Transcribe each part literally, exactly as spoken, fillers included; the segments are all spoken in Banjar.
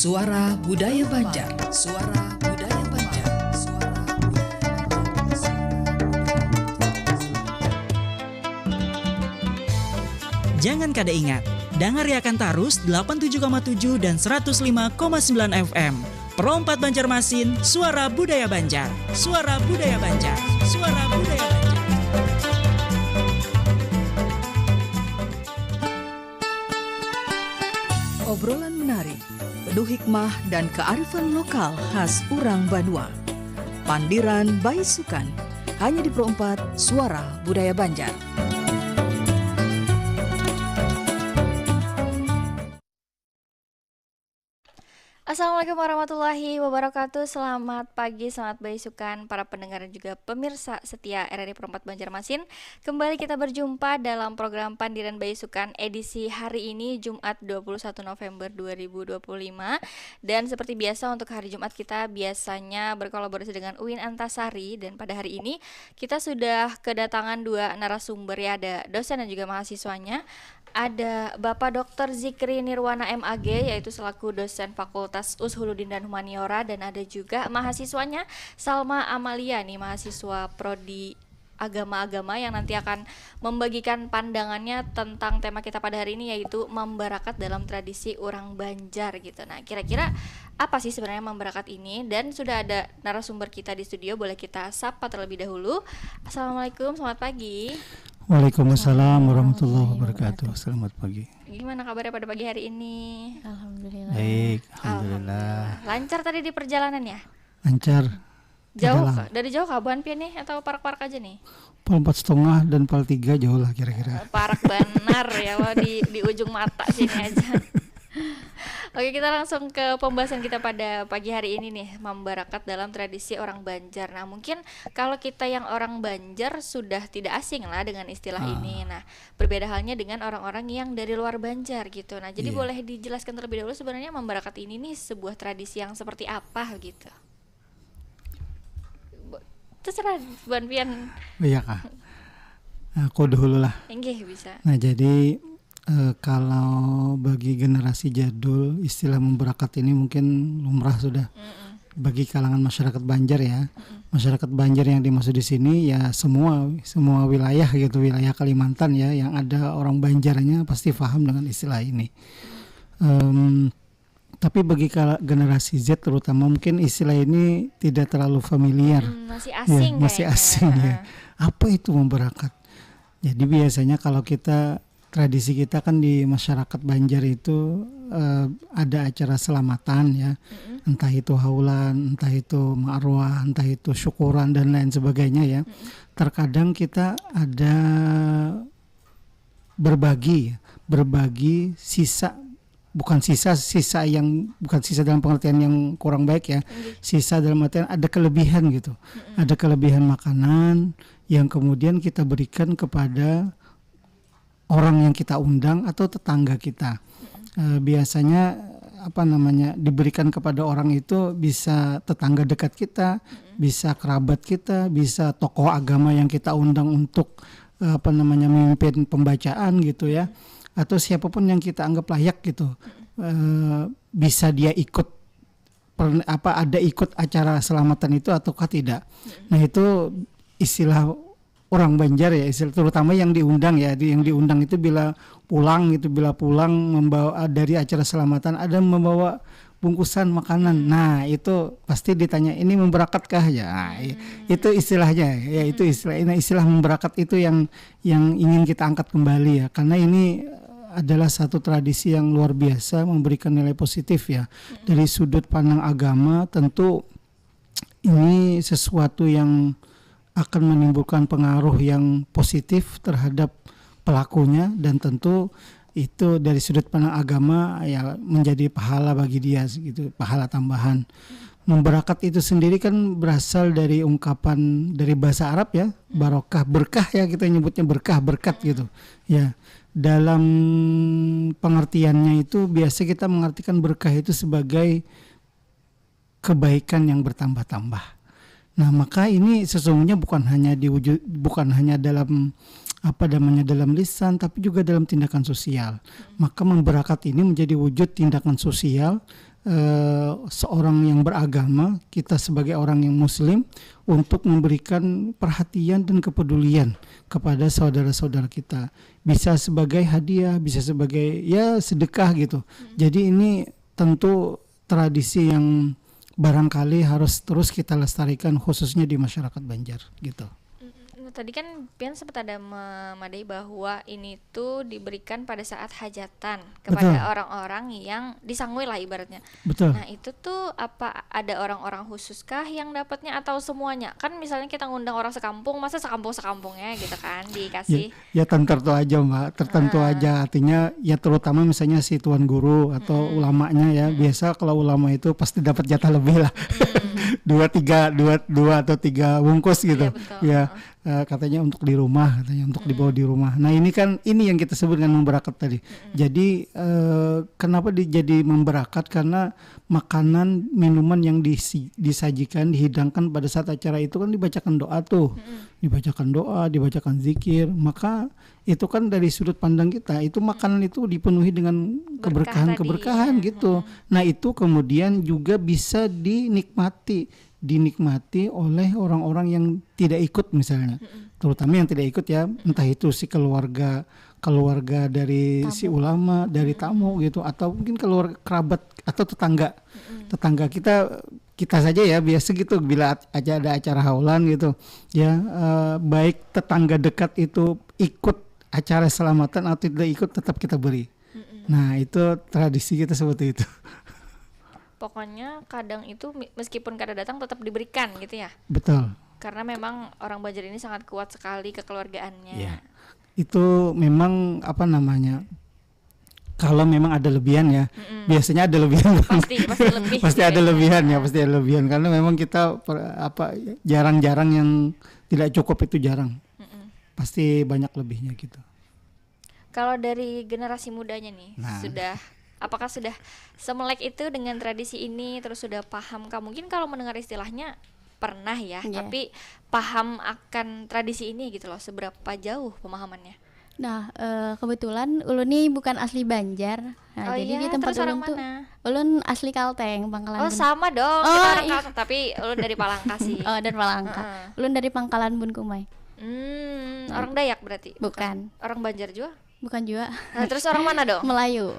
Suara Budaya Banjar. Suara Budaya Banjar. Suara Budaya Banjar. Jangan kada ingat, dangariakan tarus delapan tujuh koma tujuh dan seratus lima koma sembilan F M. Pro empat Banjarmasin, Suara Budaya Banjar. Suara Budaya Banjar. Suara Budaya Banjar. Obrolan menarik, penuh hikmah dan kearifan lokal khas urang banua. Pandiran Baisukan, hanya di Pro empat, Suara Budaya Banjar. Assalamualaikum warahmatullahi wabarakatuh. Selamat pagi, selamat baisukan para pendengar dan juga pemirsa setia R R I Pro empat Banjarmasin. Kembali kita berjumpa dalam program Pandiran Baisukan edisi hari ini, Jumat dua puluh satu November dua ribu dua puluh lima. Dan seperti biasa, untuk hari Jumat kita biasanya berkolaborasi dengan Uin Antasari, dan pada hari ini kita sudah kedatangan dua narasumber, ya, ada dosen dan juga mahasiswanya. Ada Bapak Doktor Zikri Nirwana M A G, yaitu selaku dosen Fakultas Ushuluddin dan Humaniora, dan ada juga mahasiswanya, Salma Amalia, nih, mahasiswa prodi agama-agama yang nanti akan membagikan pandangannya tentang tema kita pada hari ini, yaitu mambarakat dalam tradisi urang Banjar, gitu. Nah, kira-kira apa sih sebenarnya mambarakat ini? Dan sudah ada narasumber kita di studio, boleh kita sapa terlebih dahulu. Assalamualaikum, selamat pagi. Waalaikumsalam warahmatullahi wabarakatuh. Selamat pagi. Gimana kabarnya pada pagi hari ini? Alhamdulillah. Baik, alhamdulillah. Alhamdulillah. Lancar tadi di perjalanan, ya? Lancar. Jauh kah? Dari jauh kah buhan pian nih, atau parak-parak aja nih? Pal empat setengah dan pal tiga jauh lah kira-kira. Eh, parak banar ya, wah, di, di ujung mata sini aja. Oke, kita langsung ke pembahasan kita pada pagi hari ini nih, mambarakat dalam tradisi orang Banjar. Nah, mungkin kalau kita yang orang Banjar sudah tidak asing lah dengan istilah ini. Nah, berbeda halnya dengan orang-orang yang dari luar Banjar gitu. Nah, jadi boleh dijelaskan terlebih dahulu sebenarnya mambarakat ini nih sebuah tradisi yang seperti apa gitu. Bo-, terserah buhan pian. Iya kah? Aku dahulu lah. Inggih, bisa. Nah, jadi, eh, kalau bagi generasi jadul, istilah mambarakat ini mungkin lumrah sudah. Mm-mm. Bagi kalangan masyarakat Banjar, ya. Mm-mm. Masyarakat Banjar yang dimaksud di sini, ya, semua, semua wilayah gitu, wilayah Kalimantan, ya, yang ada orang Banjarnya pasti paham dengan istilah ini. Em, tapi bagi kala-, generasi Z terutama, mungkin istilah ini tidak terlalu familiar. Hmm, masih Ya, asing masih kayaknya. Asing, ya. Heeh. Apa itu mambarakat? Jadi biasanya kalau kita, tradisi kita kan di masyarakat Banjar itu, eh, ada acara selamatan, ya. Mm-mm. Entah itu haulan, entah itu ma'ruah, entah itu syukuran dan lain sebagainya, ya. Mm-mm. Terkadang kita ada berbagi, berbagi sisa, bukan sisa, sisa yang, bukan sisa dalam pengertian yang kurang baik, ya. Nggih. Sisa dalam artian ada kelebihan gitu. Mm-mm. Ada kelebihan makanan yang kemudian kita berikan kepada orang yang kita undang atau tetangga kita. Mm-mm. Eh, biasanya, apa namanya, diberikan kepada orang itu bisa tetangga dekat kita, Mm-mm. bisa kerabat kita, bisa tokoh agama yang kita undang untuk, eh, apa namanya, memimpin pembacaan gitu ya, atau siapapun yang kita anggap layak gitu. Mm-mm. Eh, bisa dia ikut per-, apa, ada ikut acara selamatan itu ataukah tidak. Mm-mm. Nah, itu istilah orang Banjar ya, istilah terutama yang diundang ya, di-, yang diundang itu bila pulang gitu, bila pulang membawa, dari acara selamatan ada membawa bungkusan makanan. Hmm. Nah, itu pasti ditanya, "Ini memberakatkah?" Ya, nah, i-, Hmm. itu istilahnya ya, itu Hmm. istilah. Nah, istilah memberakat itu yang, yang ingin kita angkat kembali ya, karena ini adalah satu tradisi yang luar biasa, memberikan nilai positif ya. Hmm. Dari sudut pandang agama, tentu ini sesuatu yang akan menimbulkan pengaruh yang positif terhadap pelakunya, dan tentu itu dari sudut pandang agama ya menjadi pahala bagi dia gitu, pahala tambahan. Memberakat itu sendiri kan berasal dari ungkapan dari bahasa Arab ya, barokah, berkah ya, kita nyebutnya berkah, berkat gitu. Ya, dalam pengertiannya itu biasa kita mengartikan berkah itu sebagai kebaikan yang bertambah-tambah. Nah, maka ini sesungguhnya bukan hanya diwujud, bukan hanya dalam, apa namanya, dalam lisan, tapi juga dalam tindakan sosial. Hmm. Maka memberakat ini menjadi wujud tindakan sosial, eh, seorang yang beragama, kita sebagai orang yang muslim, untuk memberikan perhatian dan kepedulian kepada saudara-saudara kita. Bisa sebagai hadiah, bisa sebagai, ya, sedekah gitu. Jadi ini tentu tradisi yang barangkali harus terus kita lestarikan, khususnya di masyarakat Banjar gitu. Mm-mm. Nah, tadi kan Pian sempat ada memadai bahwa ini tuh diberikan pada saat hajatan kepada Betul. orang-orang yang disangui lah ibaratnya. Betul. Nah, itu tuh apa ada orang-orang khusus kah yang dapatnya atau semuanya? Kan misalnya kita ngundang orang sekampung, masa sekampung-sekampungnya gitu kan dikasih. Ya, ya, tertentu aja, Mbak. Tertentu Ah. aja. Artinya, ya, terutama misalnya si tuan guru atau Mm-mm. ulamanya, ya. Mm-mm. Biasa kalau ulama itu pasti dapat jatah lebih lah. Mm-mm. Dua, tiga, dua, dua atau tiga bungkus gitu. Iya, betul. Ya, Heeh. eh, katanya untuk di rumah, katanya untuk dibawa Mm-mm. di rumah. Nah, ini kan, ini yang kita sebut dengan memberakat tadi. Mm-mm. Jadi, eh, kenapa di-, jadi memberakat? Karena makanan, minuman yang disi-, disajikan, dihidangkan pada saat acara itu kan dibacakan doa tuh. Mm-mm. Dibacakan doa, dibacakan zikir. Maka itu kan dari sudut pandang kita, itu makanan itu dipenuhi dengan Berkah keberkahan-keberkahan tadi, ya. gitu. Mm-mm. Nah, itu kemudian juga bisa dinikmati, dinikmati oleh orang-orang yang tidak ikut misalnya. Mm-mm. Terutama yang tidak ikut, ya, entah itu si keluarga, keluarga dari si Tamu. ulama, dari Mm-mm. tamu gitu, atau mungkin keluarga kerabat atau tetangga. Mm-mm. Tetangga kita, kita saja, ya, biasa gitu bila at-, aja ada acara haulan gitu. Ya, eh, baik tetangga dekat itu ikut acara selamatan atau tidak ikut, tetap kita beri. Mm-mm. Nah, itu tradisi kita seperti itu. Pokoknya kadang itu mi-, meskipun kada datang tetap diberikan gitu ya. Betul. Karena memang orang Banjar ini sangat kuat sekali kekeluargaannya. Ya. Itu memang, apa namanya, kalau memang ada lebihan, ya, Mm-mm. biasanya ada lebihan. Pasti, pasti lebih Pasti gitu ada ya. lebihan, ya, Ah. pasti ada lebihan. Karena memang kita per-, apa, jarang-jarang yang tidak cukup, itu jarang. Mm-mm. Pasti banyak lebihnya gitu. Kalau dari generasi mudanya nih, Nah. sudah, apakah sudah semelek itu dengan tradisi ini, terus sudah paham kah? Mungkin kalau mendengar istilahnya pernah ya, Iya. tapi paham akan tradisi ini gitu loh, seberapa jauh pemahamannya? Nah, eh, kebetulan ulun nih bukan asli Banjar. Nah, Oh jadi iya, di tempat terus orang ulun tuh, mana? Ulun asli Kalteng, Pangkalan Oh, Bun. Sama dong, Oh, kita orang iya. Kalteng, tapi ulun dari Palangka sih. Oh, dari Palangka. Heeh. Ulun dari Pangkalan Bun Kumai. Hmm, Nah, orang Dayak berarti? Bukan. Orang Banjar juga? Bukan juga. Nah, terus orang mana dong? Melayu.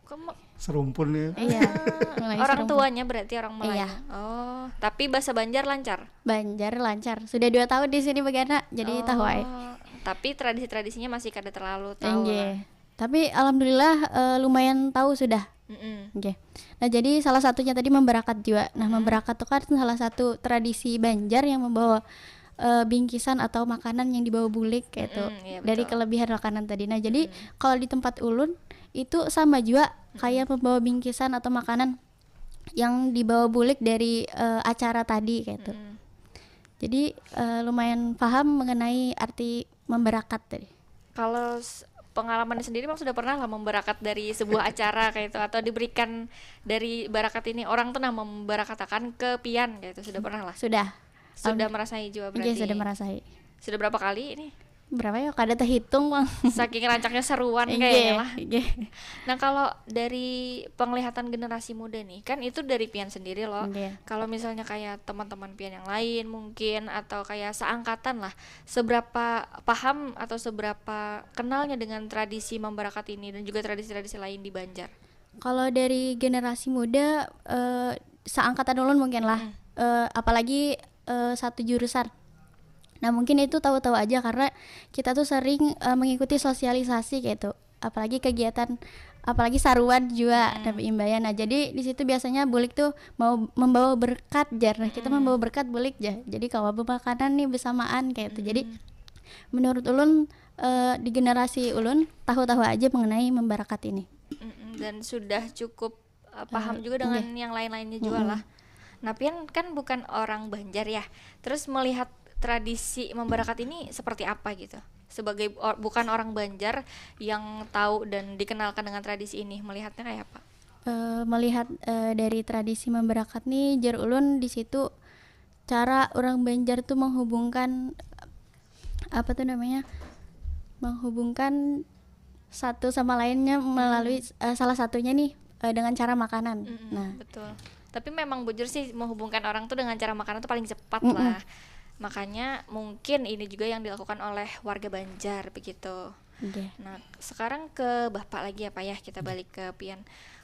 Kamu Serumpun ya. Iya. Melayu orang Serumpun. Tuanya berarti orang Melayu. Iya. Oh, tapi bahasa Banjar lancar. Banjar lancar. Sudah dua tahun di sini begana, jadi tahu ai. Oh, tapi tradisi-tradisinya masih kada terlalu tahu Enggih. Lah. Tapi alhamdulillah, eh, lumayan tahu sudah. Mm-mm. Oke. Nah, jadi salah satunya tadi memberakat juga. Nah, Mm-mm. Memberakat itu kan salah satu tradisi Banjar yang membawa, eh, bingkisan atau makanan yang dibawa bulik kayak itu. Mm-mm, iya, Dari betul. Kelebihan makanan tadi. Nah, jadi Mm-mm. Kalau di tempat ulun itu sama juga kayak membawa bingkisan atau makanan yang dibawa bulik dari, eh, acara tadi kayak itu. Mm-mm. Jadi, eh, lumayan paham mengenai arti memberakat tadi. Kalau s- pengalaman sendiri, Mang, sudah pernah lah memberakat dari sebuah acara kayak itu, atau diberikan dari barakat ini, orang tuh nah membarakatakan ke pian kayak itu, sudah pernah lah? Sudah. Sudah Alham- merasai juga Iya, berarti? Sudah merasai. Sudah berapa kali ini? Berapa ya? Kada terhitung, Mang. Saking rancaknya seruan Inggih, kayaknya lah. Inggih. Nah, kalau dari penglihatan generasi muda nih, kan itu dari pian sendiri loh. Inggih. Kalau misalnya kayak teman-teman pian yang lain mungkin, atau kayak seangkatan lah, seberapa paham atau seberapa kenalnya dengan tradisi membarakat ini dan juga tradisi-tradisi lain di Banjar? Kalau dari generasi muda, eh, seangkatan ulun mungkin lah. Mm. Eh, apalagi, eh, satu jurusan. Nah, mungkin itu tahu-tahu aja karena kita tuh sering, eh, mengikuti sosialisasi kayak itu. Apalagi kegiatan, apalagi saruan juga Mm. tapi imbaya. Nah, jadi di situ biasanya bulik tuh mau membawa berkat jar. Nah, kita Mm. membawa berkat bulik ja. Jadi kawa bemakanan nih bersamaan kayak itu. Jadi Mm. menurut ulun, eh, di generasi ulun tahu-tahu aja mengenai membarakat ini. Mm-mm, dan sudah cukup, uh, paham Eh, juga dengan inggih. Yang lain-lainnya juga Mm-mm. Lah. Nah, pian kan bukan orang Banjar ya. Terus melihat tradisi membarakat ini seperti apa gitu? Sebagai or-, bukan orang Banjar yang tahu dan dikenalkan dengan tradisi ini, melihatnya kayak apa? Eh, melihat, eh, dari tradisi membarakat nih, jar ulun di situ cara orang Banjar tuh menghubungkan, apa tuh namanya, menghubungkan satu sama lainnya melalui, eh, salah satunya nih, eh, dengan cara makanan. Mm-mm, Nah, betul. Tapi memang bujur sih, menghubungkan orang tuh dengan cara makanan tuh paling cepat Mm-mm. lah. Makanya mungkin ini juga yang dilakukan oleh warga Banjar begitu. oke. Nah, sekarang ke Bapak lagi ya, Pak, ya, kita balik ke Pian.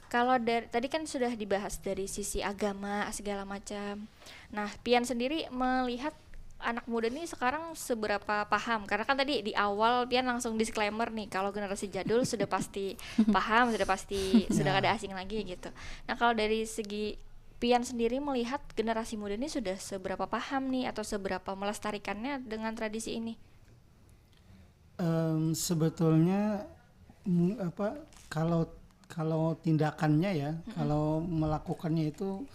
Kalau dari tadi kan sudah dibahas dari sisi agama segala macam. Nah, Pian sendiri melihat anak muda nih sekarang seberapa paham? Karena kan tadi di awal Pian langsung disclaimer nih, kalau generasi jadul sudah pasti paham, sudah pasti sudah Ya. kada asing lagi gitu. Nah, kalau dari segi Pian sendiri melihat generasi muda ini sudah seberapa paham nih atau seberapa melestarikannya dengan tradisi ini? Em, sebetulnya mu- apa kalau kalau tindakannya ya, kalau melakukannya itu,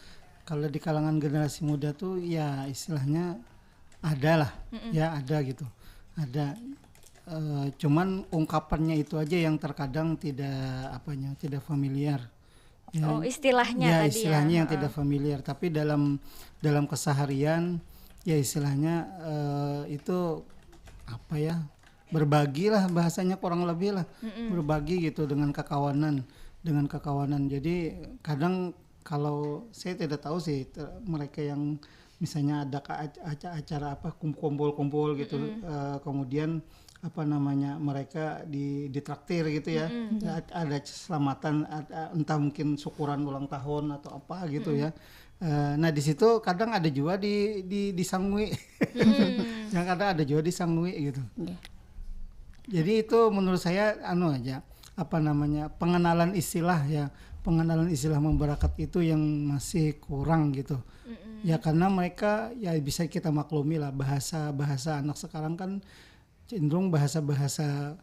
kalau di kalangan generasi muda tuh ya istilahnya ada lah, ya ada gitu, ada. Eh, cuman ungkapannya itu aja yang terkadang tidak apanya tidak familiar. Ya, Oh, istilahnya ya tadi istilahnya ya. yang tidak familiar, tapi dalam dalam keseharian ya istilahnya eh, itu apa ya, berbagi lah bahasanya kurang lebih lah, berbagi gitu dengan kekawanan, dengan kekawanan. Jadi kadang kalau saya tidak tahu sih te- mereka yang misalnya ada ke- ac- aca- acara apa kum- kumpul-kumpul gitu, eh, kemudian apa namanya mereka di ditraktir gitu ya. Ad- ada selamatan ad- entah mungkin syukuran ulang tahun atau apa gitu ya. Eh, nah di situ kadang ada juga di di disangui. Yang kadang ada juga disangui gitu. Oke. Jadi itu menurut saya anu aja, apa namanya, pengenalan istilah ya, pengenalan istilah memberakat itu yang masih kurang gitu. Ya karena mereka ya bisa kita maklumi lah, bahasa bahasa anak sekarang kan cenderung bahasa-bahasa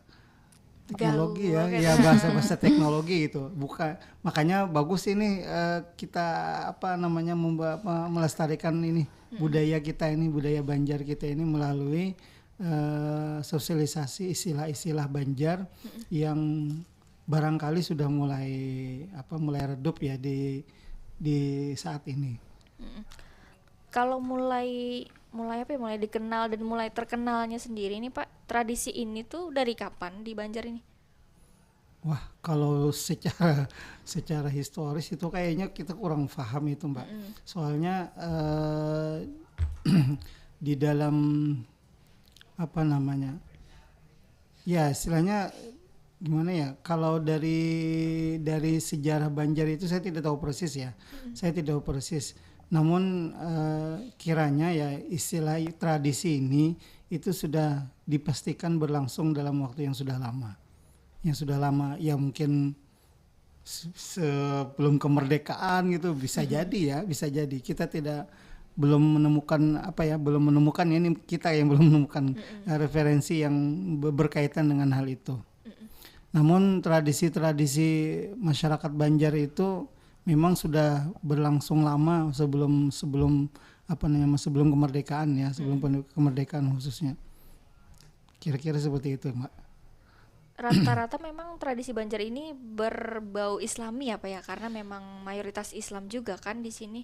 teknologi ya, Gaul, ya bahasa-bahasa teknologi gitu. Bukan, makanya bagus ini eh, kita apa namanya memba- me- melestarikan ini budaya kita ini, budaya Banjar kita ini melalui eh, sosialisasi istilah-istilah Banjar yang barangkali sudah mulai apa, mulai redup ya di di saat ini. Kalau mulai mulai apa ya, mulai dikenal dan mulai terkenalnya sendiri nih, Pak, tradisi ini tuh dari kapan di Banjar ini? Wah, kalau secara secara historis itu kayaknya kita kurang paham itu, Mbak. Soalnya eh, di dalam apa namanya, ya istilahnya gimana ya? Kalau dari dari sejarah Banjar itu saya tidak tahu persis ya. Saya tidak tahu persis. Namun eh, kiranya ya istilah tradisi ini itu sudah dipastikan berlangsung dalam waktu yang sudah lama. Yang sudah lama, ya mungkin se- sebelum kemerdekaan gitu, bisa jadi ya, bisa jadi. Kita tidak belum menemukan apa ya, belum menemukan, ini kita yang belum menemukan eh, referensi yang be- berkaitan dengan hal itu. Namun tradisi-tradisi masyarakat Banjar itu memang sudah berlangsung lama sebelum sebelum apa namanya, sebelum kemerdekaan ya, sebelum pen- kemerdekaan khususnya. Kira-kira seperti itu, Mbak. Rata-rata memang tradisi Banjar ini berbau Islami apa ya, karena memang mayoritas Islam juga kan di sini.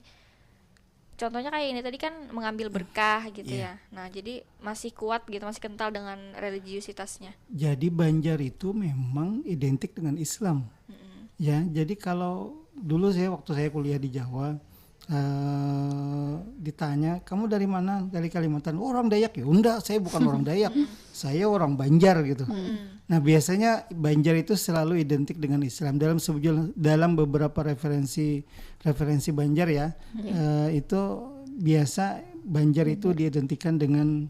Contohnya kayak ini tadi kan mengambil berkah gitu Iya. Ya. Nah, jadi masih kuat gitu, masih kental dengan religiusitasnya. Jadi Banjar itu memang identik dengan Islam. Ya, jadi kalau dulu saya, waktu saya kuliah di Jawa, eh, ditanya, "Kamu dari mana?" "Dari Kalimantan." "Oh, orang Dayak ya?" "Enggak, saya bukan orang Dayak. Saya orang Banjar," gitu. Nah, biasanya Banjar itu selalu identik dengan Islam dalam sebujur- dalam beberapa referensi referensi Banjar ya. Eh, itu biasa Banjar itu diidentikan dengan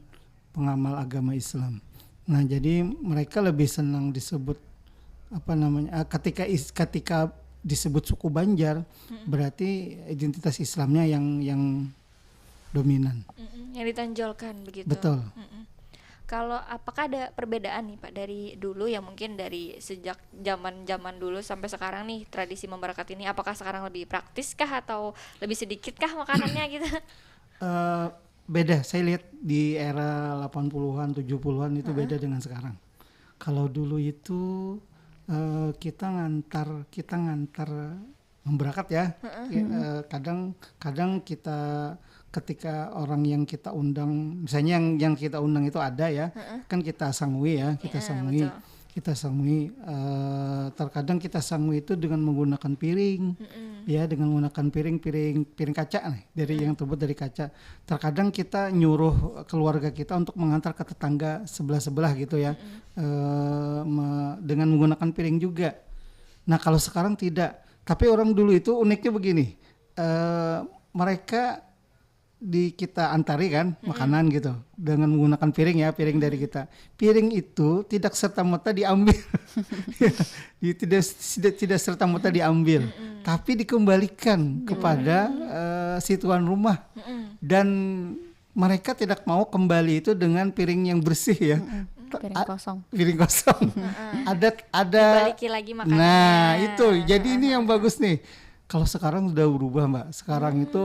pengamal agama Islam. Nah, jadi mereka lebih senang disebut apa namanya, ah, ketika is- ketika disebut suku Banjar, berarti identitas Islamnya yang yang dominan. Mm-mm, yang ditonjolkan begitu. Betul. Mm-mm. Kalau apakah ada perbedaan nih, Pak, dari dulu ya, mungkin dari sejak zaman-zaman dulu sampai sekarang nih, tradisi membarakat ini, apakah sekarang lebih praktis kah atau lebih sedikit kah makanannya gitu? Eh, beda, saya lihat di era delapan puluhan, tujuh puluhan itu beda dengan sekarang. Kalau dulu itu eh, kita ngantar kita ngantar memberakat ya. Ki- eh, kadang kadang kita ketika orang yang kita undang, misalnya yang yang kita undang itu ada ya, kan kita sangui ya, kita Ya, sangui. Betul. kita sangui, eh, terkadang kita sangui itu dengan menggunakan piring, ya, dengan menggunakan piring, piring, piring kaca nih, dari yang terbuat dari kaca. Terkadang kita nyuruh keluarga kita untuk mengantar ke tetangga sebelah-sebelah gitu ya, eh, me- dengan menggunakan piring juga. Nah, kalau sekarang tidak. Tapi orang dulu itu uniknya begini, eh, mereka di kita antari kan makanan gitu dengan menggunakan piring ya, piring dari kita. Piring itu tidak serta merta diambil. Ya, di- tidak tidak tidak serta merta diambil, tapi dikembalikan kepada, eh, si tuan rumah, dan mereka tidak mau kembali itu dengan piring yang bersih ya. Piring kosong. Piring kosong. Ada ada Dibaliki lagi makanannya. Nah, itu. Jadi ini yang bagus nih. Kalau sekarang sudah berubah, Mbak. Sekarang itu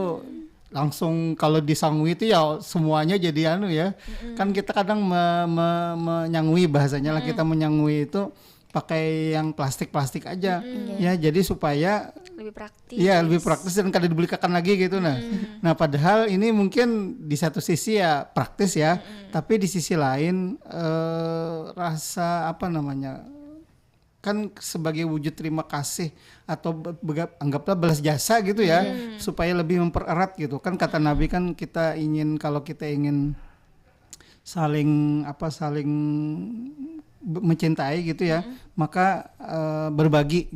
langsung kalau disangui itu ya semuanya jadi anu ya. Kan kita kadang me- me- menyangui, bahasanya lah, kita menyangui itu pakai yang plastik-plastik aja. Ya, jadi supaya Lebih praktis. Iya, lebih praktis dan kada dibelikakan lagi gitu nah. Nah, padahal ini mungkin di satu sisi ya praktis ya, tapi di sisi lain, eh, rasa apa namanya, kan sebagai wujud terima kasih atau be- bega- anggaplah balas jasa gitu ya, supaya lebih mempererat gitu. Kan kata Nabi kan kita ingin, kalau kita ingin saling apa, saling be- mencintai gitu ya, maka, eh, berbagi.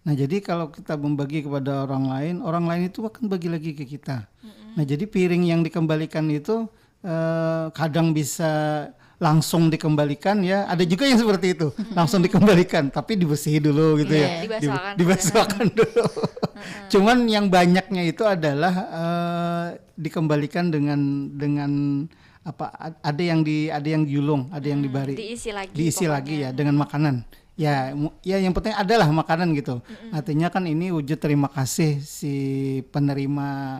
Nah, jadi kalau kita membagi kepada orang lain, orang lain itu akan bagi lagi ke kita. Nah, jadi piring yang dikembalikan itu, eh, kadang bisa langsung dikembalikan ya, ada juga yang seperti itu, langsung dikembalikan tapi dibersihi dulu gitu ya. Iya, dibasuhakan Di- dibasuhakan dulu. Cuman yang banyaknya itu adalah, eh, dikembalikan dengan dengan apa ad- ada yang di ada yang diulung, ada yang dibari, diisi lagi diisi pokoknya. Lagi ya dengan makanan. Ya, mu- ya, yang penting adalah makanan gitu. Artinya kan ini wujud terima kasih si penerima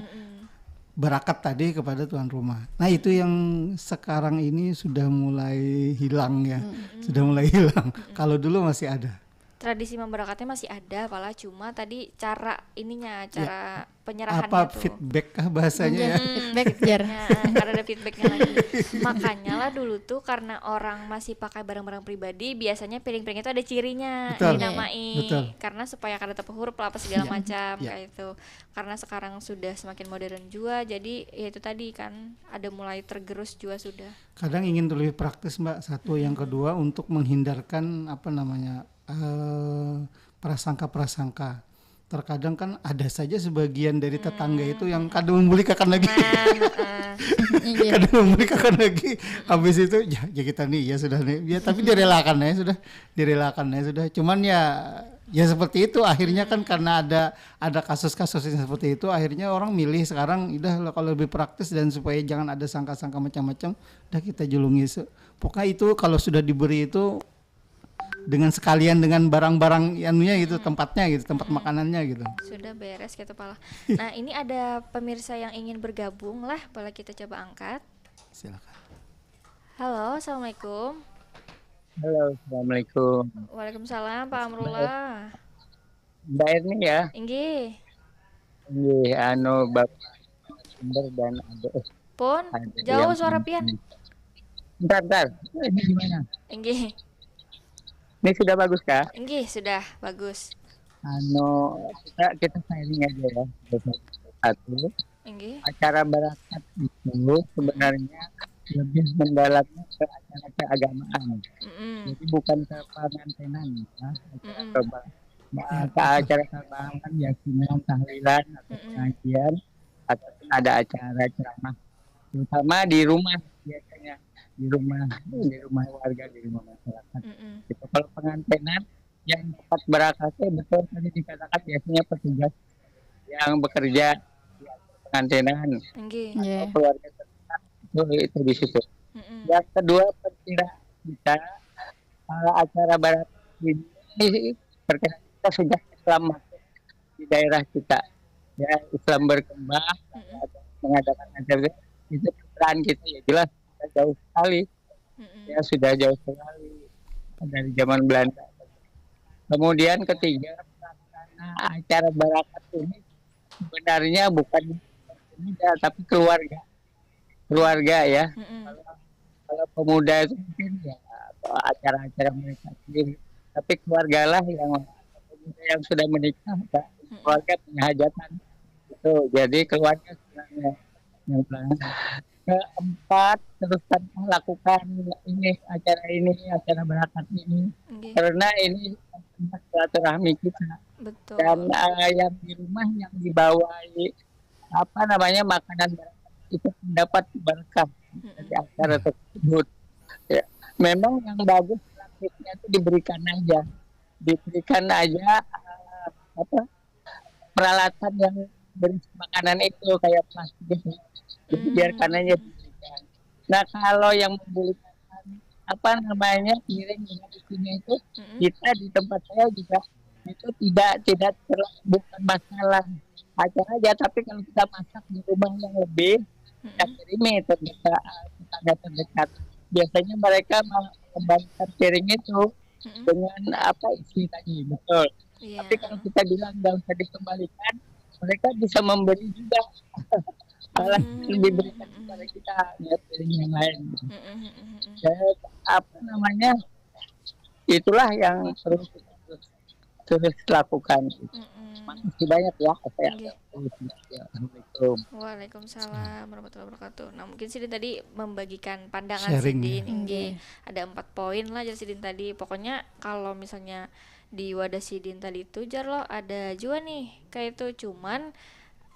berakat tadi kepada tuan rumah. Nah, itu yang sekarang ini sudah mulai hilang ya. Sudah mulai hilang. Kalau dulu masih ada. Tradisi memberakatnya masih ada, pala cuma tadi cara ininya, cara penyerahannya Apa tuh. Feedback kah bahasanya ya? Feedback, jar. Ya, karena ada feedbacknya lagi. Makanya lah dulu tuh karena orang masih pakai barang-barang pribadi, biasanya piring-piring itu ada cirinya Betul. dinamai. Betul. Karena supaya kada tapahurup lah apa segala macam Ya. Kayak itu. Karena sekarang sudah semakin modern juga, jadi ya itu tadi kan ada mulai tergerus juga sudah. Kadang ingin lebih praktis, Mbak. Satu, yang kedua untuk menghindarkan apa namanya, eh, prasangka-prasangka. Terkadang kan ada saja sebagian dari tetangga itu yang kada memulikakan lagi. Nah, heeh. Iya. Kada memulikakan lagi. Habis itu ya, ya kita nih ya sudah nih. Ya tapi direlakan ya sudah, direlakan ya sudah. Cuman ya ya seperti itu akhirnya kan karena ada ada kasus-kasus yang seperti itu akhirnya orang milih sekarang udah lah kalau lebih praktis dan supaya jangan ada sangka-sangka macam-macam udah kita julungi se- pokoknya itu kalau sudah diberi itu dengan sekalian dengan barang-barang anunya gitu tempatnya gitu tempat makanannya gitu. Sudah beres gitu pala. Nah, ini ada pemirsa yang ingin bergabung lah, boleh kita coba angkat. Silakan. Halo, assalamualaikum. Halo, assalamualaikum. Waalaikumsalam, Pak Amrullah. Mbak Erni ya, Inggih. Nggih, anu Bapak sumber dan ada eh, Pun ada jauh yang- suara pian. Bentar, bentar. Ini gimana? Inggih. Ini sudah bagus kah? Inggih, sudah bagus. Anu kita kita sharing aja ya. Satu, Inggih. Acara berakat itu sebenarnya lebih mendalami ke acara keagamaan. Mm-mm. Jadi bukan ke pengantinan ya. Acara Mm-mm. ke, ke acara keagamaan, yasinan, tahlilan, atau pengajian, ataupun ada acara ceramah. Terutama di rumah biasanya, di rumah di rumah warga, di rumah masyarakat. Mm-mm. Gitu. Kalau pengantinan yang dapat berakatnya betul tadi dikatakan biasanya petugas yang bekerja di pengantinan Inggih. Iya. atau keluarga terdekat itu itu di situ. Mm-mm. Yang kedua perkiraan kita eh, acara barat ini perkiraan kita sudah Islam masuk di daerah kita ya Islam berkembang Mm-mm. ada mengadakan acara itu perkiraan kita ya jelas kita jauh sekali Mm-mm. ya sudah jauh sekali dari zaman Belanda. Kemudian ketiga pelaksana acara berakat ini sebenarnya bukan pemuda tapi keluarga keluarga ya Mm-mm. kalau pemuda itu mungkin ya acara-acara mereka sendiri. Tapi keluargalah yang, yang sudah menikah, keluarga punya hajatan. Itu jadi keluarga sebenarnya yang keempat, teruskan lakukan ini, acara ini, acara berakat ini. Nggih. Karena ini silaturahmi kita. Betul. Dan uh, yang di rumah yang dibawa apa namanya makanan berakat itu mendapat berkah dari acara tersebut. Ya. Memang yang bagus praktiknya itu diberikan aja, diberikan aja uh, apa peralatan yang berisi makanan itu kayak plastik, jadi biarkan aja diberikan. Nah, kalau yang membeli apa namanya piring dengan isinya itu, kita di tempat saya juga itu tidak tidak terlalu, bukan masalah acara aja, tapi kalau kita masak di rumah yang lebih, kita kirimi terdekat, tetangga terdekat. Biasanya mereka mengembalikan piring itu dengan apa isi tadi, betul. Iya. Tapi kalau kita bilang nggak usah dikembalikan, mereka bisa memberi juga malah diberikan kepada kita ya piring yang lain. Dan apa namanya, itulah yang perlu kita terus, terus lakukan. Makasih banyak ya. Saya Nggih. Assalamualaikum. Waalaikumsalam warahmatullahi wabarakatuh. Nah, mungkin sidin tadi membagikan pandangan sharing, sidin, ya. Nggih. Ada empat poin lah jar sidin tadi. Pokoknya kalau misalnya di wadah sidin tadi itu jar lo ada jua nih kayak itu, cuman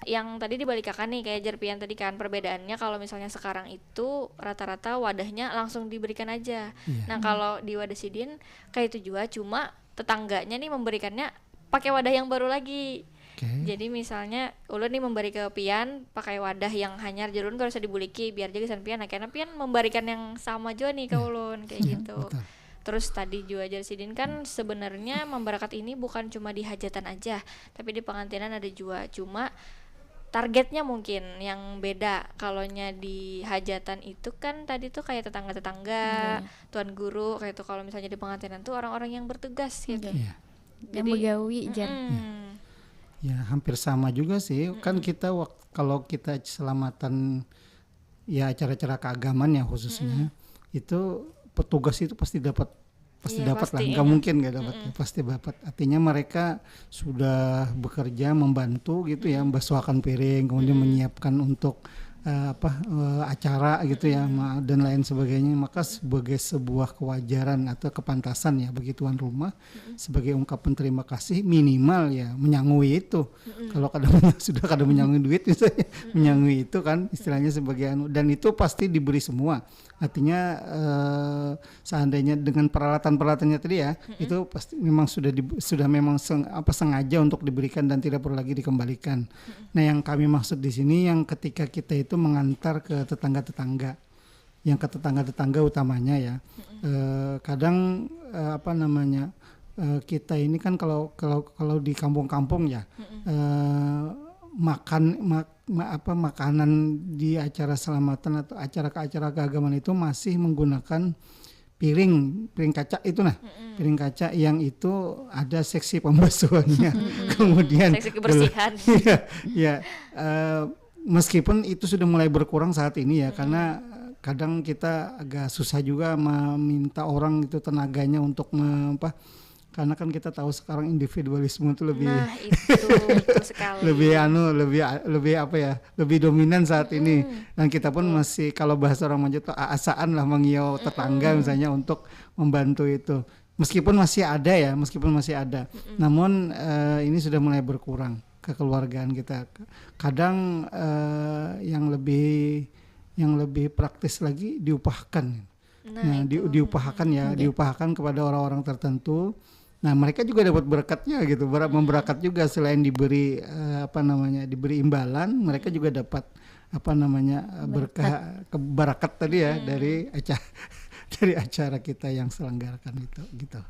yang tadi dibalikakan nih kayak jar pian tadi kan, perbedaannya kalau misalnya sekarang itu rata-rata wadahnya langsung diberikan aja. Iya. Nah, kalau di wadah sidin kayak itu juga, cuma tetangganya nih memberikannya pakai wadah yang baru lagi. Oke. Jadi misalnya ulun nih memberi ke pian pakai wadah yang hanyar, jar ulun gak usah dibuliki, biar aja gasan pian. Nah, karena pian memberikan yang sama juga nih ke ulun kayak gitu. Betul. Terus tadi juga jar sidin kan sebenarnya memberakat ini bukan cuma di hajatan aja, tapi di pengantinan ada juga. Cuma targetnya mungkin yang beda. Kalau nya di hajatan itu kan tadi tuh kayak tetangga-tetangga, tuan guru, kayak itu. Kalau misalnya di pengantinan tuh orang-orang yang bertugas gitu. Iya. Yang begawi jar. Mm-mm. Ya, hampir sama juga sih. Kan kita wak- kalau kita selamatan ya acara-acara keagamaan ya khususnya, itu petugas itu pasti dapat, pasti Iya, dapat lah, pasti, nggak iya. Mungkin nggak dapat. Pasti dapat. Artinya mereka sudah bekerja membantu gitu ya, membasuhkan piring, kemudian menyiapkan untuk eh, apa eh, acara gitu ya, ma- dan lain sebagainya. Maka sebagai sebuah kewajaran atau kepantasan ya bagi tuan rumah sebagai ungkapan terima kasih minimal ya menyangui itu. Kalau kada sudah kada menyangui duit misalnya, menyangui itu kan istilahnya sebagai anu, dan itu pasti diberi semua. Artinya eh, seandainya dengan peralatan-peralatannya tadi ya, itu pasti memang sudah di, sudah memang seng- apa sengaja untuk diberikan dan tidak perlu lagi dikembalikan. Nah, yang kami maksud di sini yang ketika kita itu mengantar ke tetangga-tetangga, yang ke tetangga-tetangga utamanya ya. Eh, kadang eh, apa namanya eh, kita ini kan kalau kalau kalau di kampung-kampung ya eh, makan mak- ma- apa makanan di acara selamatan atau acara ke acara keagamaan itu masih menggunakan piring piring kaca itu nah piring kaca yang itu ada seksi pembasuhannya kemudian Seksi kebersihan. Iya, iya. Eh, meskipun itu sudah mulai berkurang saat ini ya karena kadang kita agak susah juga meminta orang itu tenaganya untuk me- apa karena kan kita tahu sekarang individualisme itu lebih Nah, itu betul sekali. lebih anu lebih lebih apa ya lebih dominan saat ini dan kita pun masih kalau bahasa orang Manjo tuh aasaan lah mengiau tetangga misalnya untuk membantu itu meskipun masih ada ya meskipun masih ada namun eh, ini sudah mulai berkurang kekeluargaan kita kadang eh, yang lebih yang lebih praktis lagi diupahkan Nah, Nah, di- itu. diupahakan ya, diupahakan kepada orang-orang tertentu. Nah, mereka juga dapat berkatnya gitu, ber- memberakat juga selain diberi eh, apa namanya, diberi imbalan, mereka juga dapat apa namanya eh, berkah ke- barakat tadi ya dari acara dari acara kita yang selenggarakan itu gitu.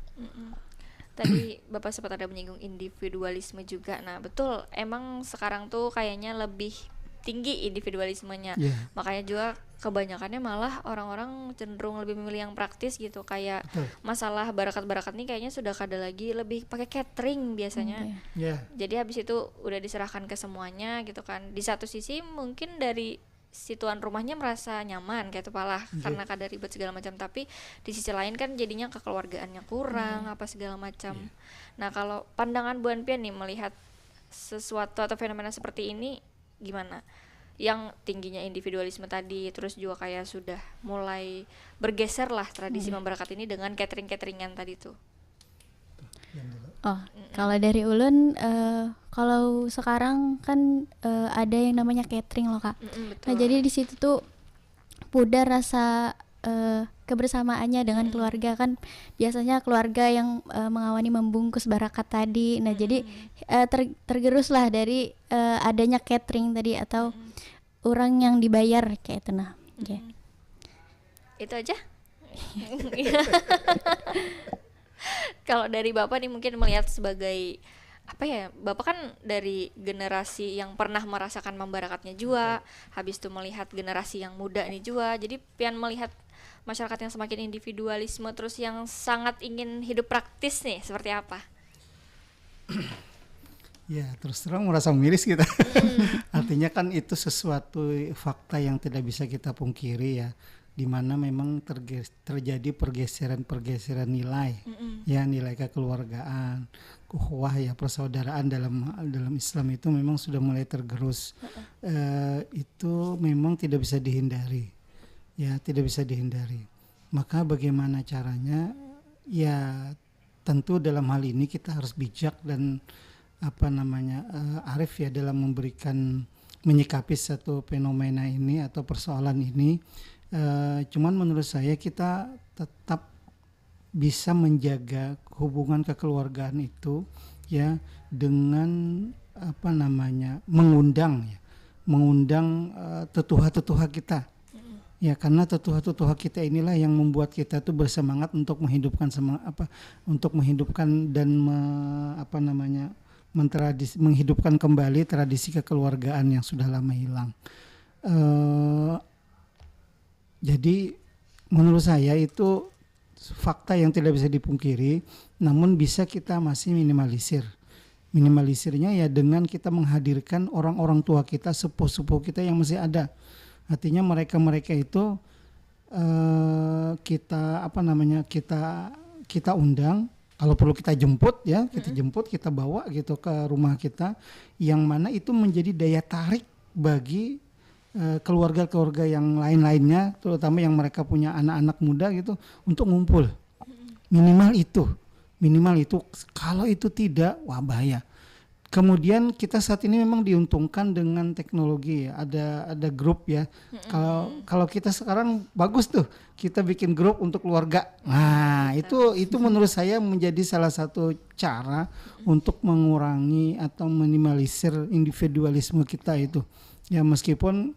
Tadi Bapak sempat ada menyinggung individualisme juga. Nah, betul. Emang sekarang tuh kayaknya lebih tinggi individualismenya. Iya. Makanya juga kebanyakannya malah orang-orang cenderung lebih memilih yang praktis gitu. Kayak Betul. masalah barakat-barakat nih kayaknya sudah kada lagi lebih pakai catering biasanya. Ya, Jadi habis itu udah diserahkan ke semuanya gitu kan. Di satu sisi mungkin dari si tuan rumahnya merasa nyaman kayak itu palah, karena kada ribet segala macam, tapi di sisi lain kan jadinya kekeluargaannya kurang apa segala macam. Nah, kalau pandangan Buan Pian nih melihat sesuatu atau fenomena seperti ini gimana? Yang tingginya individualisme tadi, terus juga kayak sudah mulai bergeser lah tradisi memberakat ini dengan catering-cateringan tadi tuh. Oh, kalau dari ulun, uh, kalau sekarang kan uh, ada yang namanya catering loh, Kak. Mm-mm, betul. Nah, jadi di situ tuh pudar rasa uh, kebersamaannya dengan keluarga kan. Biasanya keluarga yang uh, mengawani membungkus barakat tadi. Nah, jadi uh, ter- tergeruslah dari uh, adanya catering tadi atau orang yang dibayar kayak itu nah. Oke. Itu aja. Kalau dari Bapak nih mungkin melihat sebagai apa ya, Bapak kan dari generasi yang pernah merasakan mambarakatnya juga, habis itu melihat generasi yang muda nih juga. Jadi pian melihat masyarakat yang semakin individualisme terus yang sangat ingin hidup praktis nih seperti apa? Ya, terus terang merasa miris kita. Artinya kan itu sesuatu fakta yang tidak bisa kita pungkiri ya, di mana memang terge- terjadi pergeseran-pergeseran nilai, ya, nilai kekeluargaan, ukhuwah ya, persaudaraan dalam dalam Islam itu memang sudah mulai tergerus. Eh, itu memang tidak bisa dihindari, ya, tidak bisa dihindari. Maka bagaimana caranya? Ya, tentu dalam hal ini kita harus bijak dan apa namanya, eh, arif ya dalam memberikan, menyikapi satu fenomena ini atau persoalan ini. Eh, cuman menurut saya kita tetap bisa menjaga hubungan kekeluargaan itu ya dengan apa namanya, mengundang ya, mengundang eh, tetuha-tetuha kita. Ya, karena tetuha-tetuha kita inilah yang membuat kita tuh bersemangat untuk menghidupkan semang- apa, untuk menghidupkan dan me- apa namanya, mentradis- menghidupkan kembali tradisi kekeluargaan yang sudah lama hilang. Eh, jadi menurut saya itu fakta yang tidak bisa dipungkiri, namun bisa kita masih minimalisir. Minimalisirnya ya dengan kita menghadirkan orang-orang tua kita, sepuh-sepuh kita yang masih ada. Artinya mereka-mereka itu eh, kita apa namanya, kita kita undang, kalau perlu kita jemput ya, kita jemput, kita bawa gitu ke rumah kita, yang mana itu menjadi daya tarik bagi eh, keluarga-keluarga yang lain-lainnya, terutama yang mereka punya anak-anak muda gitu, untuk ngumpul. Minimal itu, minimal itu. Kalau itu tidak, wah, bahaya. Kemudian kita saat ini memang diuntungkan dengan teknologi ya. Ada ada grup ya. Kalau kalau kita sekarang bagus tuh, kita bikin grup untuk keluarga. Nah, itu itu menurut saya menjadi salah satu cara untuk mengurangi atau minimalisir individualisme kita itu. Ya, meskipun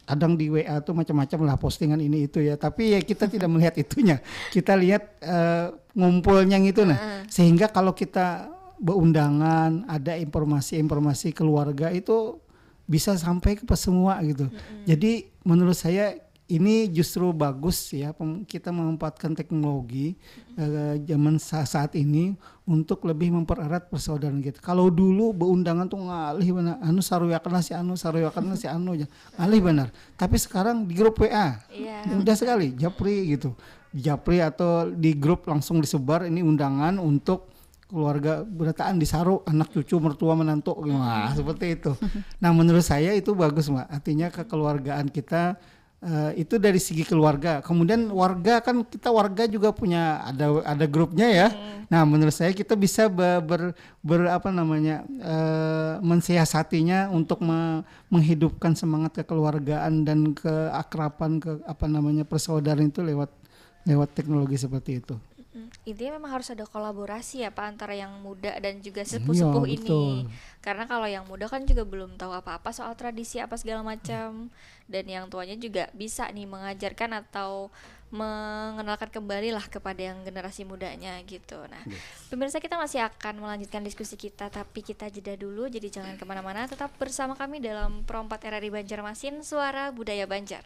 kadang di W A tuh macam-macam lah postingan ini itu ya, tapi ya kita tidak melihat itunya, kita lihat eh, ngumpulnya gitu nah. Sehingga kalau kita berundangan, ada informasi-informasi keluarga itu bisa sampai ke semua gitu. Jadi menurut saya ini justru bagus ya, pem- kita memanfaatkan teknologi eh, zaman sa- saat ini untuk lebih mempererat persaudaraan kita. Kalau dulu berundangan tuh ngalih benar, anu saruyakan si anu, saruyakan si anu aja, ngalih benar. Tapi sekarang di grup W A Iya. mudah sekali, japri gitu, japri atau di grup langsung disebar ini undangan untuk keluarga berataan, disaru anak cucu mertua menantu, wah, seperti itu. Nah, menurut saya itu bagus, Mbak, artinya kekeluargaan kita eh, itu dari segi keluarga. Kemudian warga kan, kita warga juga punya, ada ada grupnya ya. Nah, menurut saya kita bisa be- ber, ber apa namanya, eh, mensiasatinya untuk me- menghidupkan semangat kekeluargaan dan keakraban, ke apa namanya, persaudaraan itu lewat lewat teknologi seperti itu. Mm, intinya memang harus ada kolaborasi ya Pak antara yang muda dan juga sepuh-sepuh Iya, ini. Betul. Karena kalau yang muda kan juga belum tahu apa-apa soal tradisi apa segala macam, dan yang tuanya juga bisa nih mengajarkan atau mengenalkan kembali lah kepada yang generasi mudanya gitu. Nah, pemirsa, kita masih akan melanjutkan diskusi kita, tapi kita jeda dulu, jadi jangan kemana-mana, tetap bersama kami dalam Pro empat R R I Banjarmasin, Suara Budaya Banjar.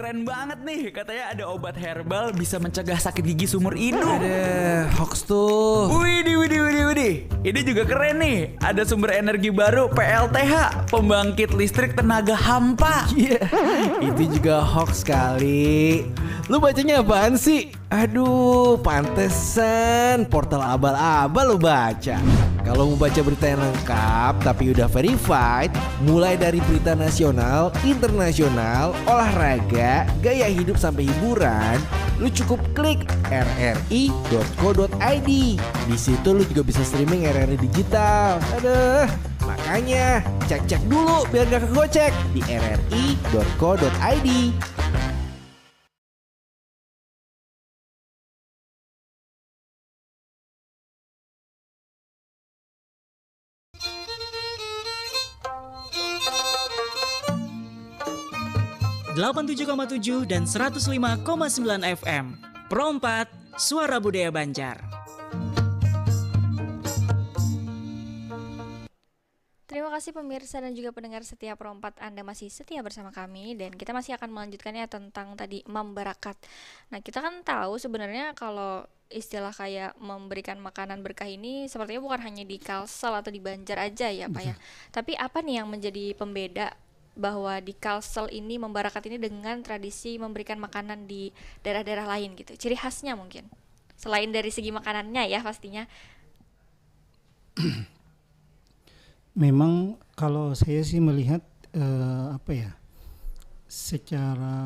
Keren banget nih, katanya ada obat herbal bisa mencegah sakit gigi seumur hidup. Ada hoax tuh. Widih, widih, widih, widih. Ini juga keren nih. Ada sumber energi baru P L T H, pembangkit listrik tenaga hampa. Iya, itu juga hoax kali. Lu bacanya apaan sih? Aduh, pantesan portal abal-abal lu baca. Kalau mau baca berita yang lengkap tapi udah verified, mulai dari berita nasional, internasional, olahraga, gaya hidup sampai hiburan, lu cukup klik r r i dot co dot i d. Di situ lu juga bisa streaming R R I digital. Aduh, makanya cek-cek dulu biar gak kegocek di r r i dot co dot i d. Delapan tujuh koma tujuh dan seratus lima koma sembilan F M. Pro empat, Suara Budaya Banjar. Terima kasih pemirsa dan juga pendengar setia Pro empat, Anda masih setia bersama kami dan kita masih akan melanjutkannya tentang tadi memberakat. Nah, kita kan tahu sebenarnya kalau istilah kayak memberikan makanan berkah ini sepertinya bukan hanya di Kalsel atau di Banjar aja ya, Pak, ya. Betul. Tapi apa nih yang menjadi pembeda bahwa di Kalsel ini membarakat ini dengan tradisi memberikan makanan di daerah-daerah lain gitu? Ciri khasnya mungkin. Selain dari segi makanannya ya pastinya. Memang kalau saya sih melihat, eh, apa ya, secara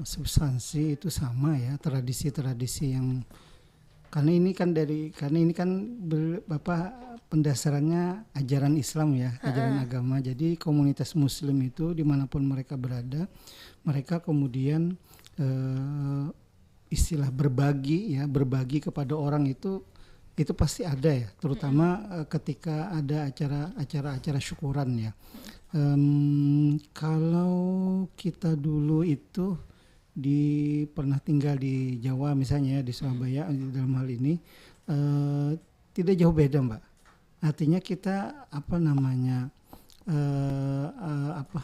substansi itu sama ya, tradisi-tradisi yang, karena ini kan dari, karena ini kan ber-, apa, pendasarannya ajaran Islam ya, ajaran Heeh. agama. Jadi komunitas muslim itu dimanapun mereka berada, mereka kemudian, eh, istilah berbagi ya, berbagi kepada orang itu, itu pasti ada ya, terutama, Mm-mm. eh, ketika ada acara, acara-acara syukuran ya. Em, kalau kita dulu itu di, pernah tinggal di Jawa misalnya ya, di Surabaya, Mm. dalam hal ini, eh, tidak jauh beda, Mbak. Artinya kita, apa namanya, eh, eh, apa,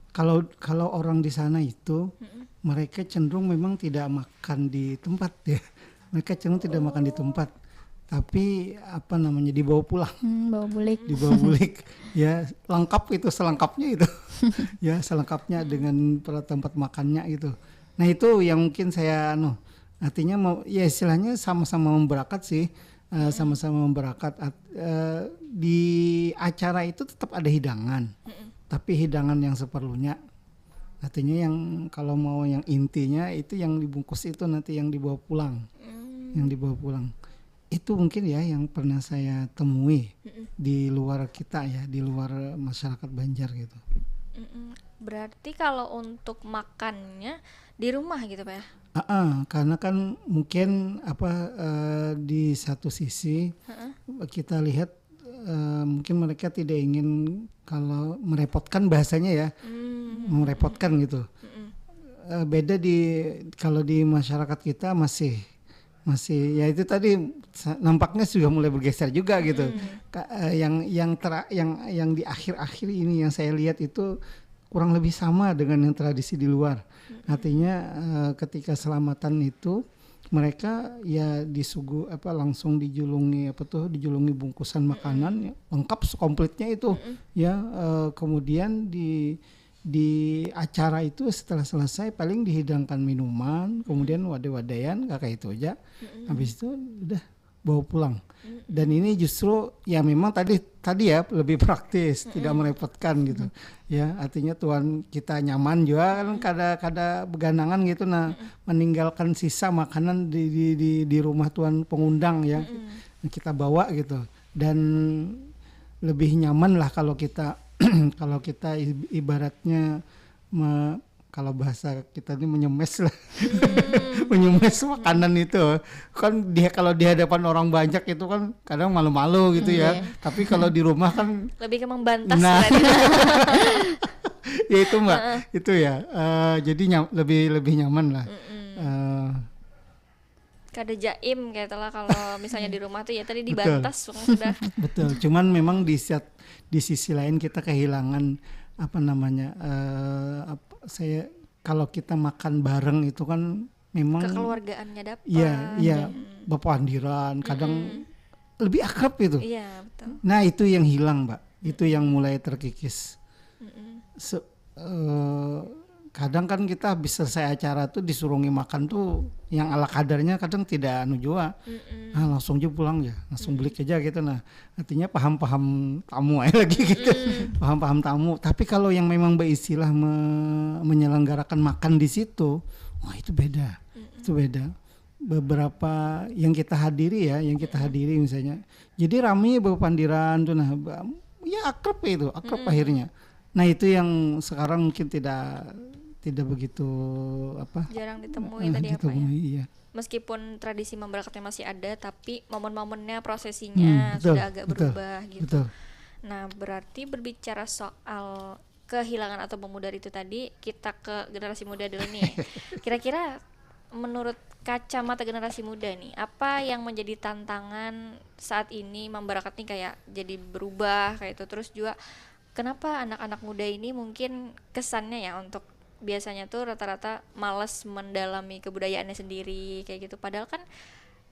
kalau, kalau orang di sana itu, Mm-mm. mereka cenderung memang tidak makan di tempat ya. Mereka cenderung tidak makan di Oh. tempat. Tapi, apa namanya, dibawa pulang. Hmm, bawa bulik. Dibawa bulik. Ya, lengkap itu, selengkapnya itu. Ya, selengkapnya Hmm. dengan per-, tempat makannya gitu. Nah, itu yang mungkin saya, anu, artinya mau, ya istilahnya sama-sama memberakat sih. Eh, Mm-mm. sama-sama memberakat. At-, eh, di acara itu tetap ada hidangan. Mm-mm. Tapi hidangan yang seperlunya. Artinya yang kalau mau yang intinya itu yang dibungkus itu nanti yang dibawa pulang. Mm. Yang dibawa pulang. Itu mungkin ya yang pernah saya temui Mm-mm. di luar kita ya, di luar masyarakat Banjar gitu. Mm-mm. Berarti kalau untuk makannya di rumah gitu, Pak, ya? Ah, ah, karena kan mungkin apa, eh, di satu sisi Heeh. kita lihat, eh, mungkin mereka tidak ingin kalau merepotkan bahasanya ya, Hmm. merepotkan gitu. Mm-mm. Eh, beda di, kalau di masyarakat kita masih, masih ya itu tadi sa-, nampaknya sudah mulai bergeser juga gitu. Mm. Ka-, eh, yang, yang tera-, yang, yang di akhir-akhir ini yang saya lihat itu kurang lebih sama dengan yang tradisi di luar. Mm-mm. Artinya, eh, ketika selamatan itu mereka ya disuguh apa langsung dijulungi apa tuh, dijulungi bungkusan Mm-mm. makanan ya, lengkap sekomplitnya itu. Mm-mm. Ya, eh, kemudian di, di acara itu setelah selesai paling dihidangkan minuman, kemudian wadai-wadaian, kakak itu aja. Mm-mm. Habis itu udah bawa pulang. Mm-mm. Dan ini justru ya memang tadi, tadi ya lebih praktis, tidak Mm-mm. merepotkan gitu. Mm-mm. Ya, artinya tuan kita nyaman juga kan, Mm-mm. kada, kada beganangan gitu, nah, Mm-mm. meninggalkan sisa makanan di, di, di, di rumah tuan pengundang ya. Mm-mm. Kita bawa gitu. Dan lebih nyaman lah kalau kita, kalau kita i-, ibaratnya me-, kalau bahasa kita ini menyemes lah. Hmm. Menyemes makanan itu. Kan di, kalau di hadapan orang banyak itu kan kadang malu-malu gitu Hmm, ya. iya. Tapi kalau di rumah kan Lebih ke membantas Nah. berarti. Ya itu, Mbak. Heeh. Itu ya. Eh, jadi nyam-, lebih, lebih nyaman lah. Mm-mm. Eh, Kada jaim kayak itulah kalau misalnya di rumah tuh ya tadi Betul. dibantas sudah. Betul. Cuman memang di saat, di sisi lain kita kehilangan apa namanya, eh, apa, saya kalau kita makan bareng itu kan memang kekeluargaannya dapat. Iya, iya, bapandiran, kadang lebih akrab itu. Iya, betul. Nah, itu yang hilang, Mbak. Itu yang mulai terkikis. Se- eh, kadang kan kita habis selesai acara tuh disurungi makan tuh yang ala kadarnya kadang tidak anu jua. Nah, langsung aja pulang ya, langsung balik aja gitu. Nah, artinya paham-paham tamu aja lagi gitu. Paham-paham tamu. Tapi kalau yang memang beristilah me- menyelenggarakan makan di situ, wah, itu beda. Itu beda. Beberapa yang kita hadiri ya, yang kita hadiri misalnya. Jadi rame bapandiran tuh, nah, ba- ya akrab itu, akrab akhirnya. Nah, itu yang sekarang mungkin tidak tidak begitu apa? Jarang ditemui eh, tadi apa ya? ditemui, iya. Meskipun tradisi memberakatnya masih ada, tapi momen-momennya, prosesinya Hmm, betul, sudah agak betul, berubah gitu. Betul. Nah, berarti berbicara soal kehilangan atau memudar itu tadi, kita ke generasi muda dulu nih. Kira-kira menurut kacamata generasi muda nih, apa yang menjadi tantangan saat ini memberakat nih, kayak jadi berubah kayak itu, terus juga kenapa anak-anak muda ini mungkin kesannya ya untuk biasanya tuh rata-rata malas mendalami kebudayaannya sendiri kayak gitu, padahal kan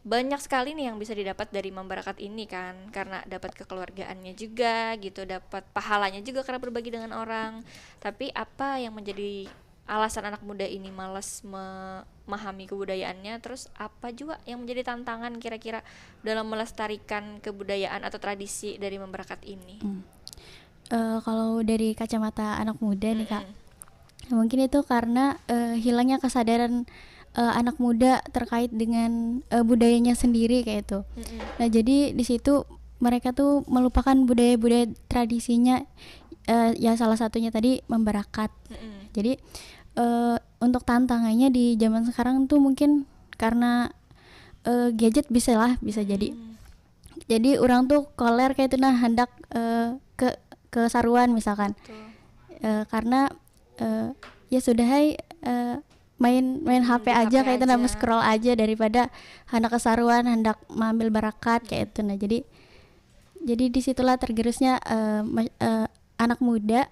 banyak sekali nih yang bisa didapat dari memberakat ini kan, karena dapat kekeluargaannya juga gitu, dapat pahalanya juga karena berbagi dengan orang. Tapi apa yang menjadi alasan anak muda ini malas memahami kebudayaannya? Terus apa juga yang menjadi tantangan kira-kira dalam melestarikan kebudayaan atau tradisi dari memberakat ini? Eh, kalau dari kacamata anak muda nih, Kak, mungkin itu karena eh, hilangnya kesadaran eh, anak muda terkait dengan eh, budayanya sendiri kayak itu. Nah, jadi di situ mereka tuh melupakan budaya-budaya tradisinya. Eh, ya, salah satunya tadi memberakat. Jadi eh, untuk tantangannya di zaman sekarang tuh mungkin karena eh, gadget bisa lah, bisa jadi. Jadi orang tuh koler kayak itu, nah, hendak eh, ke kesaruan misalkan. Eh, karena eh, ya sudah, hai, eh, main main H P Main aja H P kayak itu, nah, aja. Scroll aja daripada hendak kesaruan, hendak mengambil berakat kayak itu. Nah, jadi jadi disitulah tergerusnya eh, ma- eh, anak muda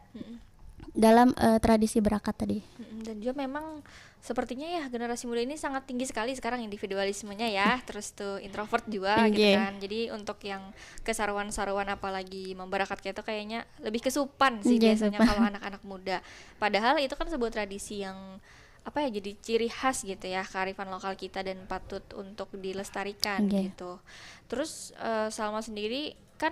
dalam eh, tradisi berakat tadi. Mm-mm, dan juga memang sepertinya ya generasi muda ini sangat tinggi sekali sekarang individualismenya ya, terus tuh introvert juga gitu Nggih. Kan. Jadi untuk yang kesaruan-saruan apalagi memberakat kayak itu kayaknya lebih kesupan sih Nggih, biasanya supan. Kalau anak-anak muda. Padahal itu kan sebuah tradisi yang apa ya, jadi ciri khas gitu ya, kearifan lokal kita dan patut untuk dilestarikan Nggih. Gitu. Terus eh, Salma sendiri kan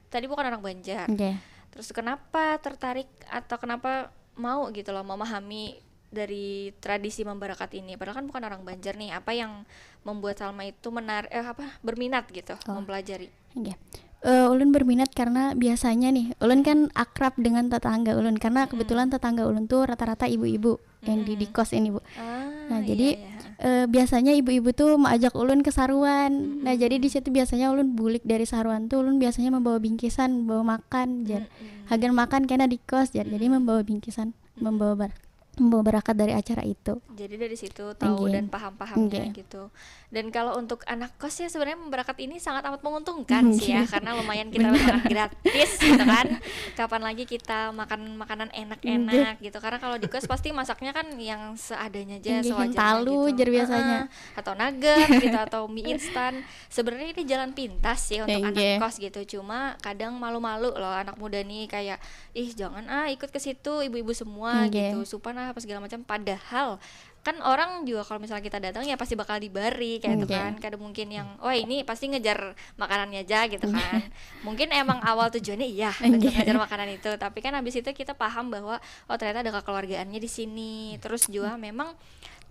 tadi bukan orang Banjar. Oke. Terus kenapa tertarik atau kenapa mau gitu loh memahami dari tradisi memberakat ini? Padahal kan bukan orang Banjar nih. Apa yang membuat Salma itu menarik, eh, apa, berminat gitu Oh. Mempelajari? Oke. Eh, ulun berminat karena biasanya nih, ulun kan akrab dengan tetangga ulun karena kebetulan tetangga ulun tuh rata-rata ibu-ibu yang di di kos ini, Bu. Ah, Nah, iya, jadi iya. eh, biasanya ibu-ibu tuh mengajak ulun ke saruan. Nah, jadi di situ biasanya ulun bulik dari saruan tuh ulun biasanya membawa bingkisan, membawa makan, jar. Hagan makan kena di kos, jar. Jadi membawa bingkisan, membawa ber- membawa berakat dari acara itu. Jadi dari situ tahu Nggih. Dan paham-pahamnya Nggih. Gitu. Dan kalau untuk anak kos ya sebenarnya memberakat ini sangat amat menguntungkan sih ya, karena lumayan kita makan gratis gitu kan. Kapan lagi kita makan makanan enak-enak gitu? Karena kalau di kos pasti masaknya kan yang seadanya aja, Nggih, yang sewajarnya talu gitu. Jar biasanya. Heeh. Atau nugget gitu atau mie instan. Sebenarnya ini jalan pintas sih untuk Nggih. Anak kos gitu. Cuma kadang malu-malu loh anak muda nih, kayak, "Ih, jangan ah ikut ke situ, ibu-ibu semua," Nggih. Gitu. "Supan ah," apa segala macam. Padahal kan orang juga kalau misalnya kita datang ya pasti bakal dibari kayak itu Nggih. Kan. Kadang mungkin yang, "Oh, ini pasti ngejar makanannya aja," gitu kan. Mungkin emang awal tujuannya iya untuk Nggih. Ngejar makanan itu, tapi kan habis itu kita paham bahwa, "Oh, ternyata ada kekeluargaannya di sini." Terus juga memang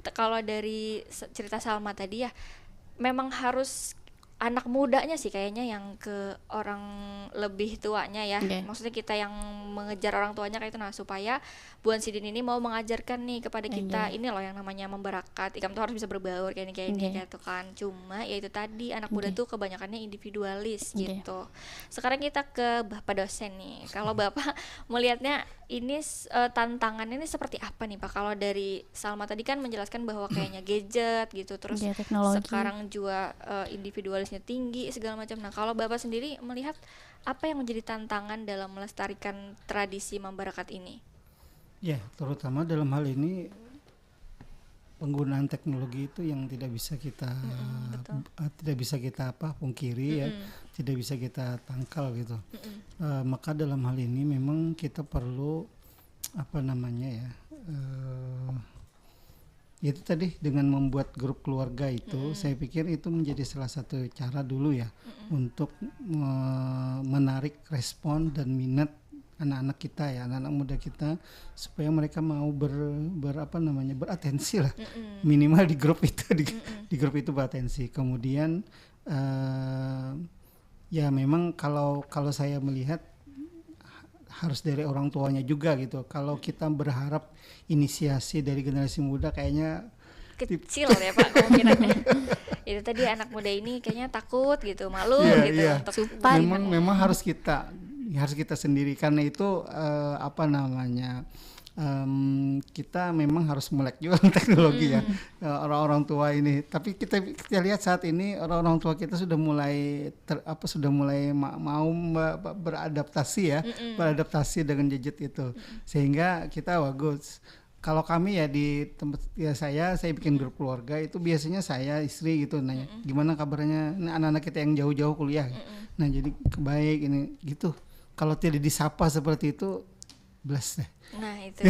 te- kalau dari se- cerita Salma tadi ya, memang harus anak mudanya sih kayaknya yang ke orang lebih tuanya ya. Nggih. Maksudnya kita yang mengejar orang tuanya kayak itu, nah, supaya buan sidin ini mau mengajarkan nih kepada kita, Nggih. "Ini loh yang namanya memberakat, ikam tuh harus bisa berbaur kayak ini, kayak ini," Nggih. Kayak itu kan. Cuma ya itu tadi, anak muda Nggih. Tuh kebanyakannya individualis Nggih. Gitu. Sekarang kita ke Bapak dosen nih. Kalau Bapak melihatnya ini s- eh, tantangannya ini seperti apa nih, Pak? Kalau dari Salma tadi kan menjelaskan bahwa kayaknya gadget gitu, terus Nggih, teknologi. Sekarang juga eh, individualisnya tinggi segala macam. Nah, kalau Bapak sendiri melihat apa yang menjadi tantangan dalam melestarikan tradisi membarakat ini? Ya, terutama dalam hal ini penggunaan teknologi itu yang tidak bisa kita Mm-mm, betul. eh, tidak bisa kita apa pungkiri ya, Mm-mm. tidak bisa kita tangkal gitu. Mm-mm. Eh, maka dalam hal ini memang kita perlu apa namanya ya, eh, itu tadi dengan membuat grup keluarga itu, Mm-mm. saya pikir itu menjadi salah satu cara dulu ya Mm-mm. untuk me- menarik respon dan minat anak-anak kita ya, anak-anak muda kita supaya mereka mau ber, ber apa namanya beratensi lah Mm-mm. minimal di grup itu di, Mm-mm. di grup itu beratensi. Kemudian eh, ya memang kalau kalau saya melihat ha- harus dari orang tuanya juga gitu. Kalau kita berharap inisiasi dari generasi muda kayaknya Kecil ya Pak kemungkinannya. Itu tadi anak muda ini kayaknya takut gitu, malu Iya, gitu iya. untuk Supan. memang memang harus kita harus kita sendiri karena itu eh, apa namanya em, kita memang harus melek juga teknologi ya. Eh, orang-orang tua ini, tapi kita kita lihat saat ini orang-orang tua kita sudah mulai ter, apa sudah mulai ma- mau me- beradaptasi ya, Mm-mm. beradaptasi dengan gadget itu, sehingga kita bagus. Kalau kami ya di tempat ya saya saya bikin grup keluarga itu biasanya saya, istri gitu nanya gimana kabarnya, nah, anak-anak kita yang jauh-jauh kuliah. Mm-mm. Nah, jadi kebaik ini gitu. Kalau tidak disapa seperti itu, belas deh. Nah itu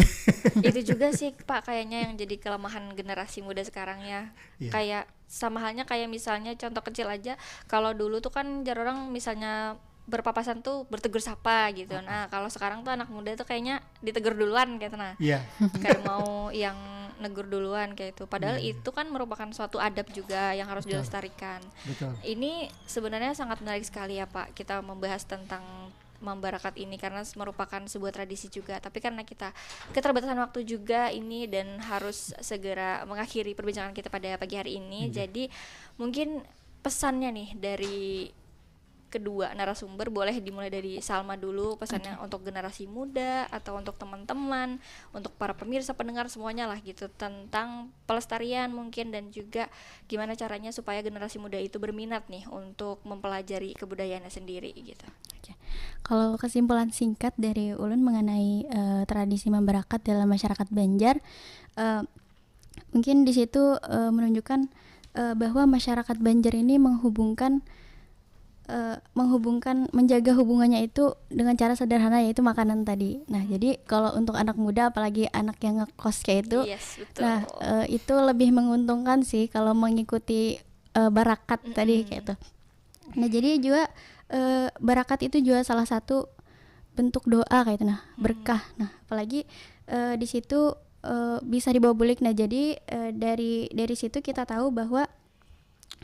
itu juga sih Pak kayaknya yang jadi kelemahan generasi muda sekarang ya. Iya. Kayak sama halnya kayak misalnya contoh kecil aja, kalau dulu tuh kan jar orang misalnya berpapasan tuh bertegur sapa gitu. Nah kalau sekarang tuh anak muda tuh kayaknya ditegur duluan gitu, nah Iya. kayak mau yang negur duluan kayak itu. Padahal Iya, iya. Itu kan merupakan suatu adab juga yang harus Betul. dilestarikan. Betul. Ini sebenarnya sangat menarik sekali ya Pak, kita membahas tentang mambarakat ini karena merupakan sebuah tradisi juga. Tapi karena kita keterbatasan waktu juga ini dan harus segera mengakhiri perbincangan kita pada pagi hari ini, Iya. Jadi mungkin pesannya nih dari kedua narasumber, boleh dimulai dari Salma dulu, pesannya untuk generasi muda atau untuk teman-teman, untuk para pemirsa pendengar semuanya lah gitu, tentang pelestarian mungkin dan juga gimana caranya supaya generasi muda itu berminat nih untuk mempelajari kebudayaannya sendiri gitu. Kalau kesimpulan singkat dari ulun mengenai eh, tradisi mambarakat dalam masyarakat Banjar, eh, mungkin di situ eh, menunjukkan eh, bahwa masyarakat Banjar ini menghubungkan eh, menghubungkan menjaga hubungannya itu dengan cara sederhana, yaitu makanan tadi. Nah, jadi kalau untuk anak muda, apalagi anak yang ngekos kayak itu, Yes, betul. Nah, eh, itu lebih menguntungkan sih kalau mengikuti eh, barakat tadi Mm-mm. kayak itu. Nah, jadi juga eh, barakat itu juga salah satu bentuk doa kayak itu, nah, berkah. Nah, apalagi eh, di situ eh, bisa dibawa bulik. Nah, jadi eh, dari dari situ kita tahu bahwa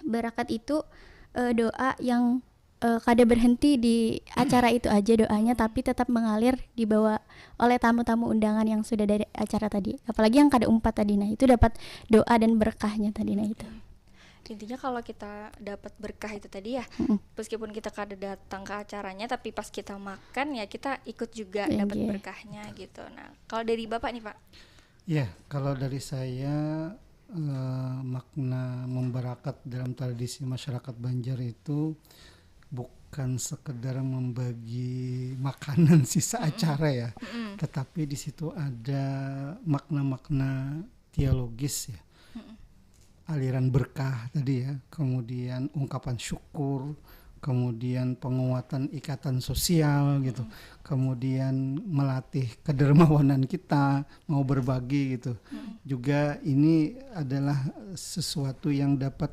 barakat itu eh, doa yang eh, kada berhenti di acara itu aja doanya, tapi tetap mengalir dibawa oleh tamu-tamu undangan yang sudah dari acara tadi. Apalagi yang kada umpat tadi, nah, itu dapat doa dan berkahnya tadi, nah, itu. Intinya kalau kita dapat berkah itu tadi ya, Mm-mm. meskipun kita kada datang ke acaranya, tapi pas kita makan ya kita ikut juga Iya, dapat iya. Berkahnya gitu. Nah, kalau dari Bapak nih Pak? Ya, kalau dari saya eh, makna membarakat dalam tradisi masyarakat Banjar itu bukan sekedar membagi makanan sisa acara ya, Mm-mm. tetapi di situ ada makna-makna teologis ya, Mm-mm. aliran berkah tadi ya, kemudian ungkapan syukur, kemudian penguatan ikatan sosial gitu, kemudian melatih kedermawanan kita mau berbagi gitu. Juga ini adalah sesuatu yang dapat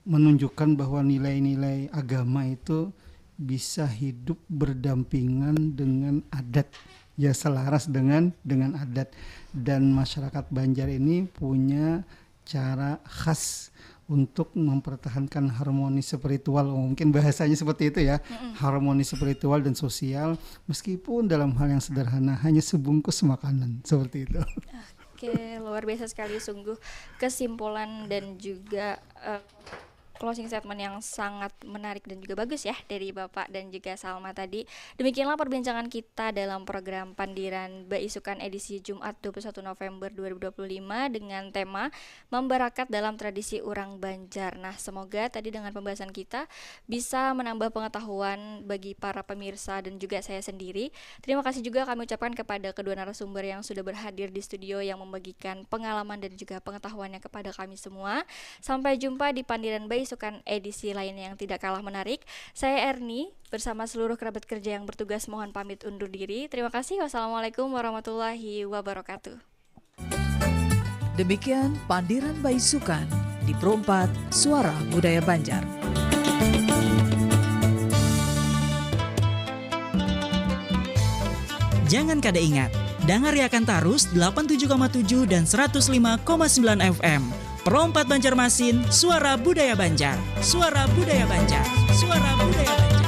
menunjukkan bahwa nilai-nilai agama itu bisa hidup berdampingan dengan adat, ya, selaras dengan dengan adat. Dan masyarakat Banjar ini punya cara khas untuk mempertahankan harmoni spiritual, mungkin bahasanya seperti itu ya, harmoni spiritual dan sosial, meskipun dalam hal yang sederhana, hanya sebungkus makanan seperti itu. Oke, luar biasa sekali sungguh kesimpulan dan juga eh, closing statement yang sangat menarik dan juga bagus ya dari Bapak dan juga Salma tadi. Demikianlah perbincangan kita dalam program Pandiran Baisukan edisi Jumat dua puluh satu November dua ribu dua puluh lima dengan tema Membarakat dalam Tradisi Urang Banjar. Nah, semoga tadi dengan pembahasan kita bisa menambah pengetahuan bagi para pemirsa dan juga saya sendiri. Terima kasih juga kami ucapkan kepada kedua narasumber yang sudah berhadir di studio yang membagikan pengalaman dan juga pengetahuannya kepada kami semua. Sampai jumpa di Pandiran Baisukan edisi lain yang tidak kalah menarik. Saya Erni, bersama seluruh kerabat kerja yang bertugas mohon pamit undur diri. Terima kasih. Wassalamualaikum warahmatullahi wabarakatuh. Demikian Pandiran Baisukan di Pro empat Suara Budaya Banjar. Jangan kada ingat, dangariakan tarus delapan tujuh koma tujuh dan seratus lima koma sembilan F M. Pro empat Banjarmasin, suara budaya Banjar. Suara budaya Banjar. Suara budaya Banjar.